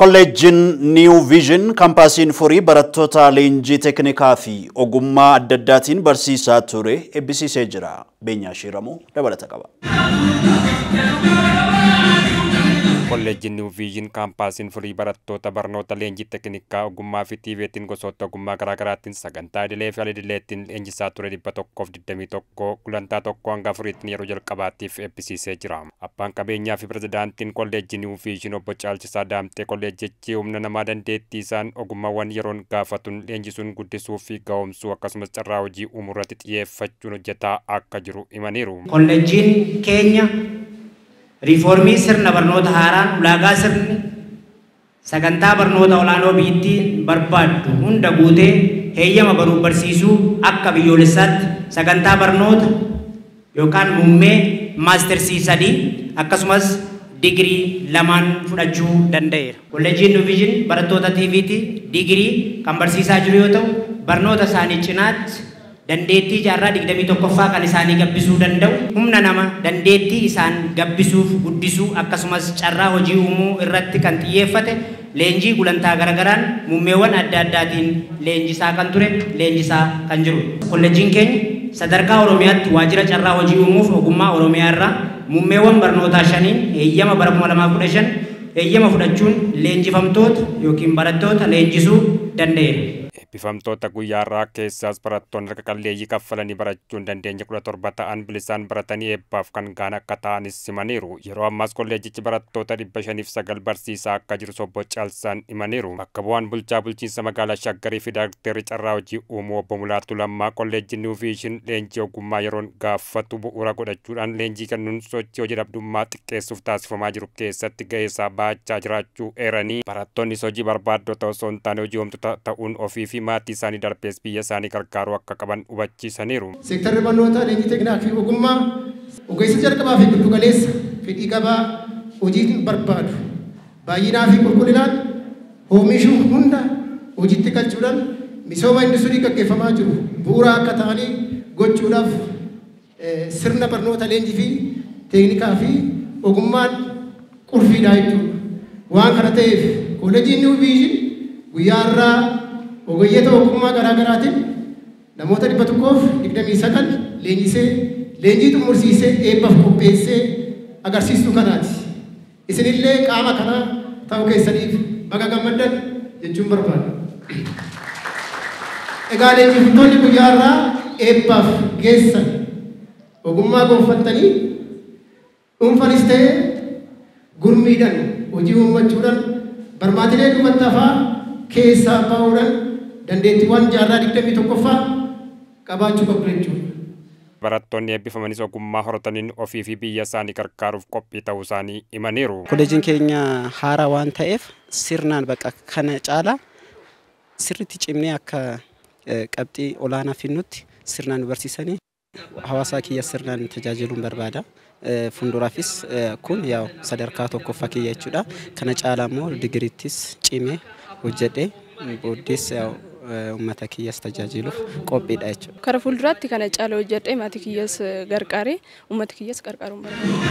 Kolleejjiin New Vision kaampaasiin Furii barattoota leenjii teeknikaa fi ogummaa adda addaatiin barsiisaa ture eebbisiisee jira. Beenyaa Shiramuu dabalata qaba. Kolleejjiin New Vision kaampaasiin Furii barattoota barnoota leenjii teeknikaa ogummaa fi TVET'n gosoota ogummaa garaagaraatiin sagantaa idilee fi al-idileettiin leenjisaa ture 121 gulantaa 1 hanga 4tti yeroo jalqabaatiif eebbisiisee jira. Abbaan qabeenyaa fi pirezidaantiin kolleejjii New Vision obbo Caalchisaa Daamtee kolleejjichi humna namaa dandeettii isaan ogummaawwan yeroon gaafatuun leenjisuun guddisuu fi gahoomsuu akkasumas carraa hojii uumuu irratti xiyyeeffachuun hojjetaa akka jiru himaniiru. Kolleejjiin keenya riifoormii sirna barnoota haaraan ulaagaa sirni sagantaa barnoota olaanoo biyyattiin barbaaddu hunda guutee heeyyama baruuf barsiisuu akka biyyoolessaatti sagantaa barnoota yookaan muummee maastersii 3 akkasumas digirii 2 fudhachuu danda'eera. Kolleejjiin New Vision barattoota TVET digirii kan barsiisaa jiru yoo ta'u barnoota isaanii cinaatti dandeettii jaarraa 21ffaa kan isaanii gabbisuu danda'u humna nama dandeettii isaan gabbisuuf guddisuu akkasumas carraa hojii uumuu irratti kan xiyyeeffate leenjii gulantaa garagaraan muummeewwan adda addaatiin leenjisaa kan ture leenjisaa kan jiru. Kolleejjiin keenya sadarkaa Oromiyaatti waajjira carraa hojii uumuuf ogummaa Oromiyaa irraa muummeewwan barnootaa 5 heeyyama bara 2015 heeyyama fudhachuun leenjifamtoota yookiin barattoota leenjisuu danda'eera. Eebbifamtoota guyyaa irraa keessaas barattoonni harka qalleeyyii kaffalanii barachuu hin dandeenye 17 ta'an bilisaan baratanii eebbaaf kan ga'an akka ta'anis himaniiru. Yeroo ammaas kolleejjichi barattoota 509 barsiisaa akka jiru obbo Caalchisaan himaniiru. Bakka bu'aan bulchaa bulchiinsa magaalaa Shaggarii fi daayrektarri carraa hojii uumuu obbo Mulaatu Lammaa kolleejjiin New Vision leenjii ogummaa yeroon gaafatu bu'uura godhachuudhaan leenjii kennuun sochii hojii dhabdummaa xiqqeessuuf taasifamaa jiru keessatti ga'ee isaa bahachaa jiraachuu eeranii barattoonnis hojii barbaaddota osoo hin taane hojii uumtoota ta'uun ofii fi maatii isaanii darbees biyya isaanii gargaaruu akka qaban hubachiisaniiru. Seektarri barnoota leenjii teeknikaa fi ogummaa ogeessa jalqabaa fi giddu galeessa fedhii gabaa hojiitiin barbaadu baay'inaa fi qulqullinaan oomishuu hunda hojiitti galchuudhaan misooma industirii gaggeeffamaa jiru bu'uura akka ta'anii gochuudhaaf sirna barnoota leenjii fi teeknikaa fi ogummaan qulfiidha jechuudha. Waan kana ta'eef kolleejjiin New Vision guyyaa irraa ogeeyyota ogummaa garaagaraatiin namoota 129 leenjisee leenjii xumursiisee eebbaaf qopheessee agarsiistuu kanaati. Isinillee qaama kanaa ta'uu keessaniif baga gammaddan jechuun barbaada. Egaa leenjiftoonni guyyaa irraa eebbaaf geessan ogummaa gonfattanii dhuunfanis ta'ee gurmiidhaan hojii uummachuudhaan barmaatilee dubartaafaa keessaa ba'uudhaan dandeettiiwwan jaarraa 21ffaa qabaachuu qabdu jechuudha. Barattoonni eebbifamanis ogummaa horataniin ofii fi biyya isaanii gargaaruuf qophii ta'uu isaanii himaniiru. Kolleejjiin keenya haaraa waan ta'eef sirnaan bakka kana caalaa sirriitti cimnee akka qabxii olaanaa finnutti sirnaan barsiisanii hawaasa kiyya sirnaan tajaajiluun barbaada. Fuulduraafis kun yaa sadarkaa tokkoffaa kiyya jechuudha. Kana caalaa immoo digiriittis cimee hojjedhee booddees uummata kiyyas tajaajiluuf qophiidha jechuudha. Kara fuulduraatti kana caalaa hojjedhee maatii kiyyas gargaaree uummata kiyyas gargaaruun barbaada.